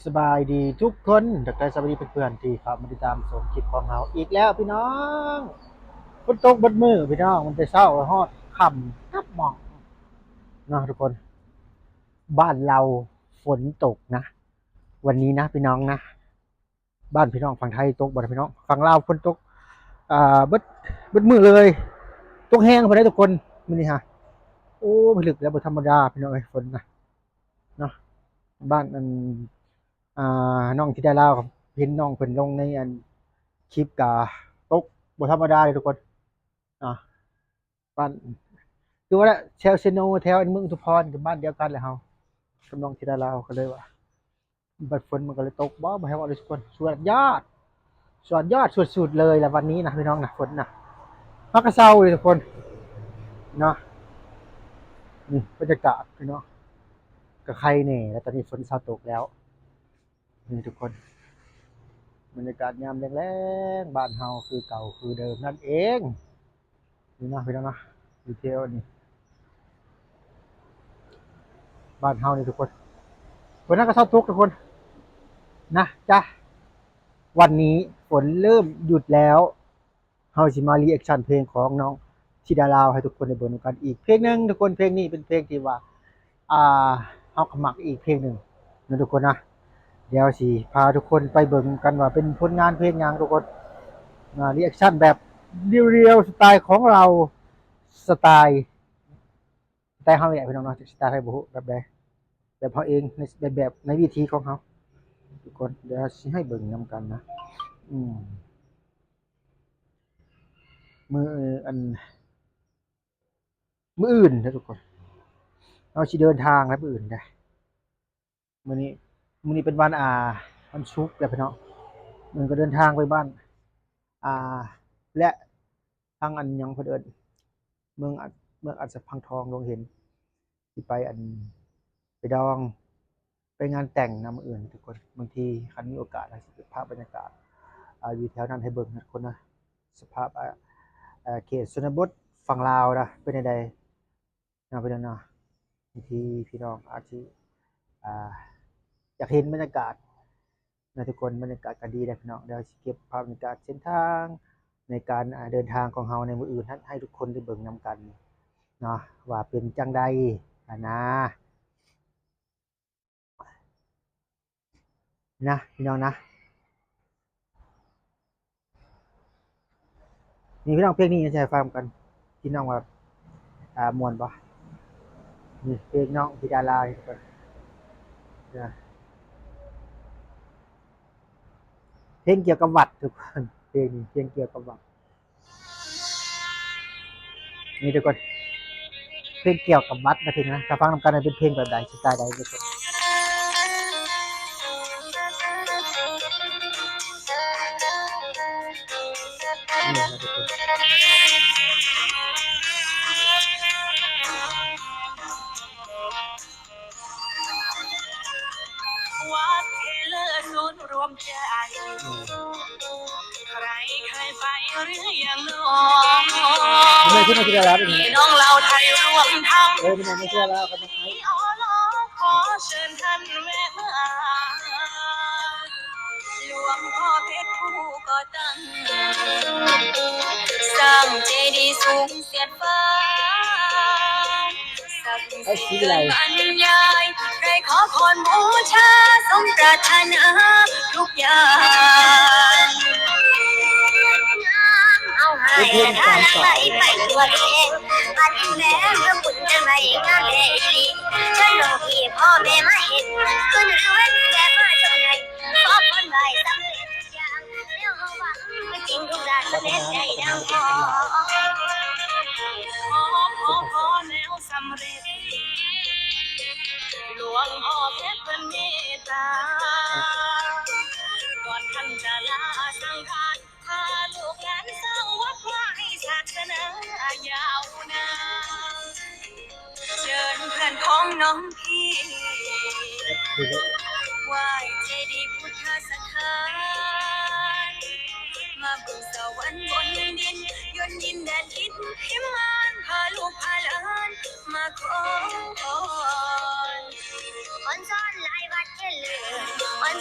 ສະບາຍດີທຸກຄົນ ທັກທາຍສະບາຍດີເພື່ອນໆ ທີ່ເຂົ້າມາຕິດຕາມຊົມຄລິບຂອງເຮົາອີກແລ້ວພີ່ນ້ອງ. ຝົນຕົກເບິດມື້ພີ່ນ້ອງ ຕັ້ງແຕ່ເຊົ້າຮອດຄ່ຳກັບໝອກເນາະທຸກຄົນ. ບ້ານລາວຝົນຕົກນະ ວັນນີ້ນະພີ່ນ້ອງນະ. ບ້ານພີ່ນ້ອງຝັ່ງໄທຕົກບໍ່ນະພີ່ນ້ອງ? ຝັ່ງລາວຝົນຕົກ ອ່າ ເບິດ ເບິດມື້ເລີຍ ຕົກແຮງພຸ້ນເດ້ທຸກຄົນ ມື້ນີ້ຫາ. ໂອ້ ພິລຶກແລ້ວ ບໍ່ທຳມະດາພີ່ນ້ອງເອີຍ ຝົນນະເນາະ. ບ້ານອັນ ອ່າ ນ້ອງທິດາລາວ ເຫັນນ້ອງເພິ່ນລົງໃນອັນຄລິບກະຕົກບໍ່ທຳມະດາເດ້ທຸກຄົນເນາະ. ບ້ານ ຄືວ່າແຫຼະ ແຖວເຊໂນ ແຖວອັນເມືອງອຸທຸມພອນ ກໍບ້ານດຽວກັນແຫຼະເຮົາກັບນ້ອງທິດາລາວ ກໍເລີຍວ່າ ບັດຝົນມັນກໍເລີຍຕົກ ບໍ່ ບໍ່ໃຫ້ເວົ້າເລີຍທຸກຄົນ. ສວດຍອດ ສວດຍອດ ສຸດໆ ເລີຍລະວັນນີ້ນະພີ່ນ້ອງນະ ຝົນນະ ເຮົາກໍເຊົາເລີຍທຸກຄົນເນາະ. ນີ້ບັນຍາກາດພີ່ນ້ອງ ກໍໄຄແດ່ລະ ຕອນນີ້ຝົນເຊົາຕົກແລ້ວ. ນີ້ທຸກຄົນ ບັນຍາກາດຍາມແລງໆ ບ້ານເຮົາຄືເກົ່າຄືເດີມນັ້ນເອງ. ນີ້ເນາະພີ່ນ້ອງເນາະ ດີເທວນີ້ ບ້ານເຮົານີ້ທຸກຄົນ. ຝົນນັ້ນກໍເຊົາຕົກທຸກຄົນນະ. ຈ້າ ວັນນີ້ຝົນເລີ່ມຢຸດແລ້ວ ເຮົາຊິມາຣີແອັກຊັນເພງຂອງນ້ອງທິດາລາວໃຫ້ທຸກຄົນໄດ້ເບິ່ງນຳກັນອີກເພງໜຶ່ງທຸກຄົນ. ເພງນີ້ເປັນເພງທີ່ວ່າ ອ່າ ເຮົາກໍມັກອີກເພງໜຶ່ງນະທຸກຄົນນະ. ດຽວຊິພາທຸກຄົນໄປເບິ່ງນຳກັນວ່າເປັນຜົນງານເພງຫຍັງທຸກຄົນ. ອ່າ ຣີແອັກຊັນແບບລຽວໆ ສະໄຕຂອງລາວ ສະໄຕ ສະໄຕເຮົານີ້ແຫຼະພີ່ນ້ອງເນາະ ຈັກສະໄຕໃຜບໍ່ຮູ້ແບບໃດ ແບບເຮົາເອງ ໃນ ແບບ ແບບໃນວິທີຂອງເຮົາທຸກຄົນ. ດຽວຊິໃຫ້ເບິ່ງນຳກັນນະ ອືມ ມື້ ອັນ ມື້ອື່ນເດີທຸກຄົນ ເຮົາຊິເດີນທາງແລ້ວມື້ອື່ນເດ້. ມື້ນີ້ ມື້ນີ້ເປັນວັນ ອ່າ ວັນສຸກແລ້ວພີ່ນ້ອງ ມື້ອື່ນກໍເດີນທາງໄປບ້ານ ອ່າ ແລະ ທາງອັນຫຍັງເພິ່ນເອີ້ນ ເມືອງອັດ ເມືອງອັດສະພັງທອງ ດວງເຫັນ ຊິໄປອັນ ໄປດອງ ໄປງານແຕ່ງນຳມື້ອື່ນທຸກຄົນ. ບາງທີຄັນມີໂອກາດ ເຮົາຊິເກັບພາບບັນຍາກາດ ອ່າ ຢູ່ແຖວນັ້ນໃຫ້ເບິ່ງນະທຸກຄົນນະ. ສະພາບ ອ່າ ເຂດຊົນນະບົດຝັ່ງລາວນະ ເປັນແນວໃດເນາະພີ່ນ້ອງເນາະ. ບາງທີພີ່ນ້ອງອາດຊິ ອ່າ ຢາກເຫັນບັນຍາກາດນະທຸກຄົນ ບັນຍາກາດກໍດີເດ້ພີ່ນ້ອງ. ດຽວຊິເກັບພາບບັນຍາກາດເສັ້ນທາງໃນການ ອ່າ ເດີນທາງຂອງເຮົາໃນມື້ອື່ນຫັ້ນ ໃຫ້ທຸກຄົນໄດ້ເບິ່ງນຳກັນເນາະ ວ່າເປັນຈັ່ງໃດຫັ້ນນາ ນະພີ່ນ້ອງນະ. ນີ້ພີ່ນ້ອງ ເພງນີ້ຈະໃຫ້ຟັງກັນ ພີ່ນ້ອງວ່າ ອ່າ ມ່ວນບໍ່? ນີ້ເພງນ້ອງທິດາລາ ເພງກ່ຽວກັບວັດທຸກຄົນ ເພງນີ້ເພງກ່ຽວກັບວັດ. ນີ້ທຸກຄົນ ເພງກ່ຽວກັບວັດນະ ເພງນະ. ຖ້າຟັງນຳກັນ ເປັນເພງແບບໃດ ສະໄຕໃດທຸກຄົນ? ນີ້ນະທຸກຄົນ ວັດເທເລີສູນລວມໃຈ ອືມ ໃຄເຄີຍໄປຫຼືຍັງນ້ອງ ເອີ ທີ່ນ້ອງທີ່ດາລາເປັນ ນ້ອງເລົ່າໄທລວມທຳ ເອີ ທີ່ນ້ອງທີ່ດາລາກັບນ້ອງໄອ ຂໍເຊີນທ່ານແວະມາ ຫຼວງພໍ່ເພັດຜູ້ກໍ່ຕັ້ງ ສ້າງເຈດີສູງສຽດຟ້າ ສັກສິດເກີນບັນຍາຍ ໄດ້ຂໍພອນບູຊາ ສົມປາດຖະໜາທຸກຢ່າງ ເອົາໃຫ້ທານໄຫຼໄປທົ່ວແດນ ບັດແມ່ນເມືອງບຸນຈັ່ງໃດງາມແທ້ອີ່ຫຼີ ເຊີນນ້ອງພີ່ພໍ່ແມ່ມາເຮັດ ຄືນຫຼືເວັນແຕ່ມາຈົນໄດ້ ຂໍພອນໄວ້ສຳເລັດ ຢ່າງແນວເຮົາຫວັງ ເປັນຈິງທຸກຢ່າງສຳເລັດໄດ້ດັ່ງຂໍ ຂໍ ຂໍ ຂໍແລ້ວສຳເລັດ ຫຼວງພໍ່ເພັດເພິ່ນເມດຕາ ກ່ອນທ່ານຈະລາສັງຂານ ພາລູກຫຼານສ້າງວັດວາໃຫ້ສາສະໜາຍາວນານ ເຊີນເພື່ອນຂອງນ້ອງພີ່ ໄຫວ້ເຈດີພຸດທະສະຖານ ມາເບິ່ງສະຫວັນບົນດິນ ຍົນຍິນແດນອິນພິມານ ພາລູກພາຫຼານມາຂໍພອນ ອອນຊອນຫຼາຍວັດເທເລີ ອອນ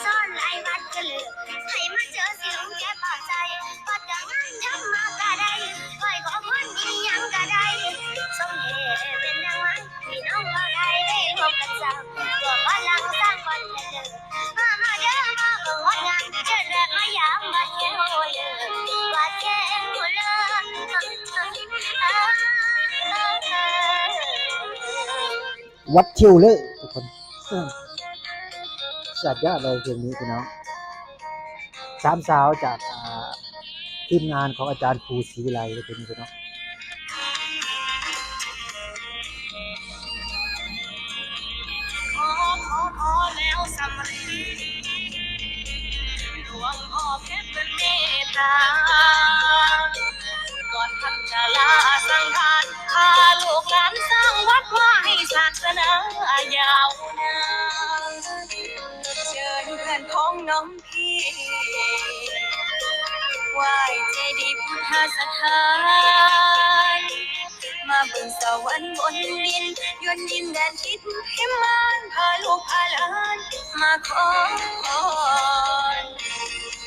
ວັດເຄວເລີ ທຸກຄົນ. ເອີ ສາດຍາດເລີຍເພງນີ້ພີ່ນ້ອງ. ສາມສາວຈາກ ອ່າ ທີມງານຂອງອາຈານພູ ສີວິໄລ ເລີຍເພງນີ້ພີ່ນ້ອງ. ຂໍ ຂໍ ຂໍແລ້ວສຳເລັດ ຫຼວງພໍ່ເພັດເພິ່ນເມດຕາ ກ່ອນທ່ານຈະລາສັງຂານ ພາລູກຫຼານສ້າງວັດວາໃຫ້ສາສະໜາຍາວນານ ເຊີນເພື່ອນຂອງນ້ອງ ພີ່ ໄຫວ້ເຈດີພຸດທະສະຖານ ມາເບິ່ງສະຫວັນບົນດິນ ຍົນດິນແດນທິບພິມານ ພາລູກພາຫຼານມາຂໍພອນ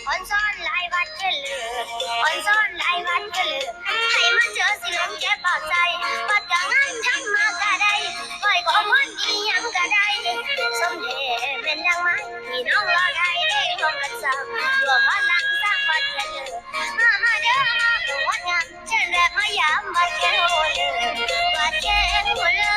ອອນຊອນຫຼາຍວັດເທື່ອເລີ ອອນຊອນຫຼາຍວັດເທື່ອເລີ ໃຫ້ມາເຈີຊິລົມເຈັບປາກໃຈ ວັດກະງາມທຳມາກະໄດ້ ໄວ້ກໍຄວນອີ່ຫຍັງກະໄດ້ ສົມເດັດແມ່ນນາງໄມ້ ພີ່ນ້ອງລາວໄທໄດ້ຮ່ວມກັນສ້າງ ລວມພະລັງສ້າງວັດເທື່ອເລີ ມາ ມາເດີ ມາເບິ່ງວັດງາມ ເຊີນແວະມາຢາມວັດແຄວເລີ ວັດແຄວເລີ.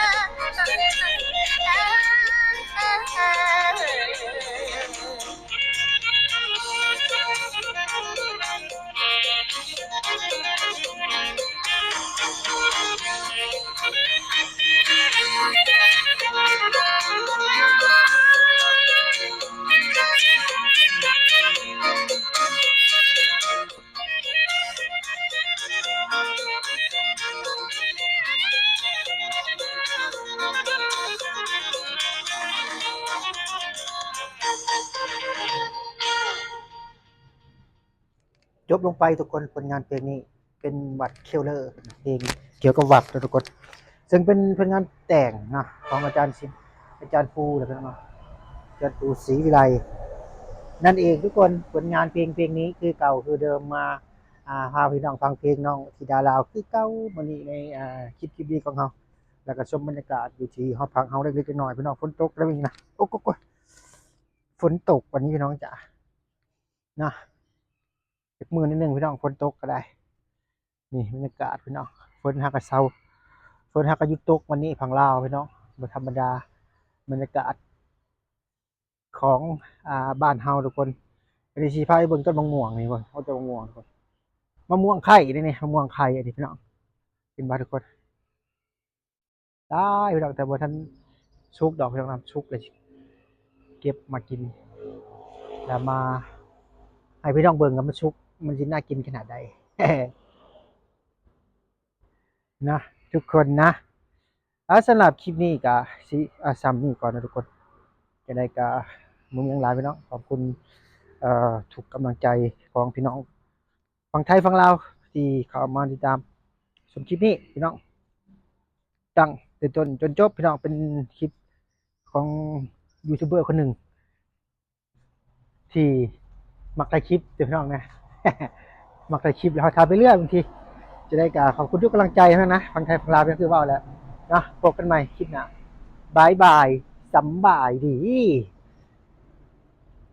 ຈົບລົງໄປທຸກຄົນ ຜົນງານເພງນີ້ເປັນວັດເຄວເລີ ເພງກ່ຽວກັບວັດເນາະທຸກຄົນ ເຊິ່ງເປັນຜົນງານແຕ່ງເນາະ ຂອງອາຈານສິ ອາຈານພູ ແລ້ວກໍເນາະ ອາຈານພູ ສີວິໄລ ນັ້ນເອງທຸກຄົນ. ຜົນງານເພງເພງນີ້ຄືເກົ່າຄືເດີມ ມາ ອ່າ ພາພີ່ນ້ອງຟັງເພງນ້ອງທິດາລາວຄືເກົ່າ ມື້ນີ້ໃນ ອ່າ ຄລິບ ຄລິບນີ້ຂອງເຮົາ ແລ້ວກໍຊົມບັນຍາກາດຢູ່ທີ່ຫໍພັກເຮົາເລັກໆນ້ອຍໆ ພີ່ນ້ອງ. ຝົນຕົກແລ້ວນີ້ນະ ໂອ້ໂກ ຝົນຕົກວັນນີ້ພີ່ນ້ອງຈ໋າ ນະ ຈັກມື້ໜ້ອຍໜຶ່ງພີ່ນ້ອງ ຝົນຕົກກໍໄດ້. ນີ້ບັນຍາກາດພີ່ນ້ອງ ຝົນຫາກະເຊົາ ຝົນຫາກະຢຸດຕົກວັນນີ້ ຝັ່ງລາວພີ່ນ້ອງ ບໍ່ທຳມະດາ ບັນຍາກາດຂອງ ອ່າ ບ້ານເຮົາທຸກຄົນ. ອັນນີ້ຊິພາໄປເບິ່ງຕົ້ນມະມ່ວງນີ້ ເບິ່ງຕົ້ນມະມ່ວງທຸກຄົນ ມະມ່ວງໄຂ່ເດ້ນີ້ ມະມ່ວງໄຂ່ອັນນີ້ພີ່ນ້ອງ ເຫັນບໍ່ທຸກຄົນ? ຫຼາຍພີ່ນ້ອງ ແຕ່ບໍ່ທັນສຸກດອກພີ່ນ້ອງນະ ສຸກແລ້ວຊິເກັບມາກິນ ແລ້ວມາໃຫ້ພີ່ນ້ອງເບິ່ງວ່າມັນສຸກ ມັນຊິໜ້າກິນຂະໜາດໃດ ນະທຸກຄົນນະ. ອ່າ ສຳລັບຄລິບນີ້ກະຊິ ອ່າ ສ່ຳນີ້ກ່ອນນະທຸກຄົນ. ຈັ່ງໃດກະບໍ່ມີຫຍັງຫຼາຍພີ່ນ້ອງ ຂອບຄຸນ ເອີ ທຸກກຳລັງໃຈຂອງພີ່ນ້ອງ ຝັ່ງໄທຝັ່ງລາວທີ່ເຂົ້າມາຕິດຕາມຊົມຄລິບນີ້ພີ່ນ້ອງ ຕັ້ງແຕ່ຕົ້ນຈົນຈົບພີ່ນ້ອງ. ເປັນຄລິບຂອງຢູທູບເບີຄົນໜຶ່ງທີ່ມັກຖ່າຍຄລິບເດີພີ່ນ້ອງນະ ມັກຖ່າຍຄລິບແລ້ວເຮົາຖ່າຍໄປເລື້ອຍບາງທີ. ຈັ່ງໃດກະຂອບຄຸນທຸກກຳລັງໃຈນະ ຝັ່ງໄທຝັ່ງລາວ ຄືເວົ້າແລ້ວເນາະ. ພົບກັນໃໝ່ຄລິບໜ້າ ບາຍບາຍ ສຳບາຍດີ.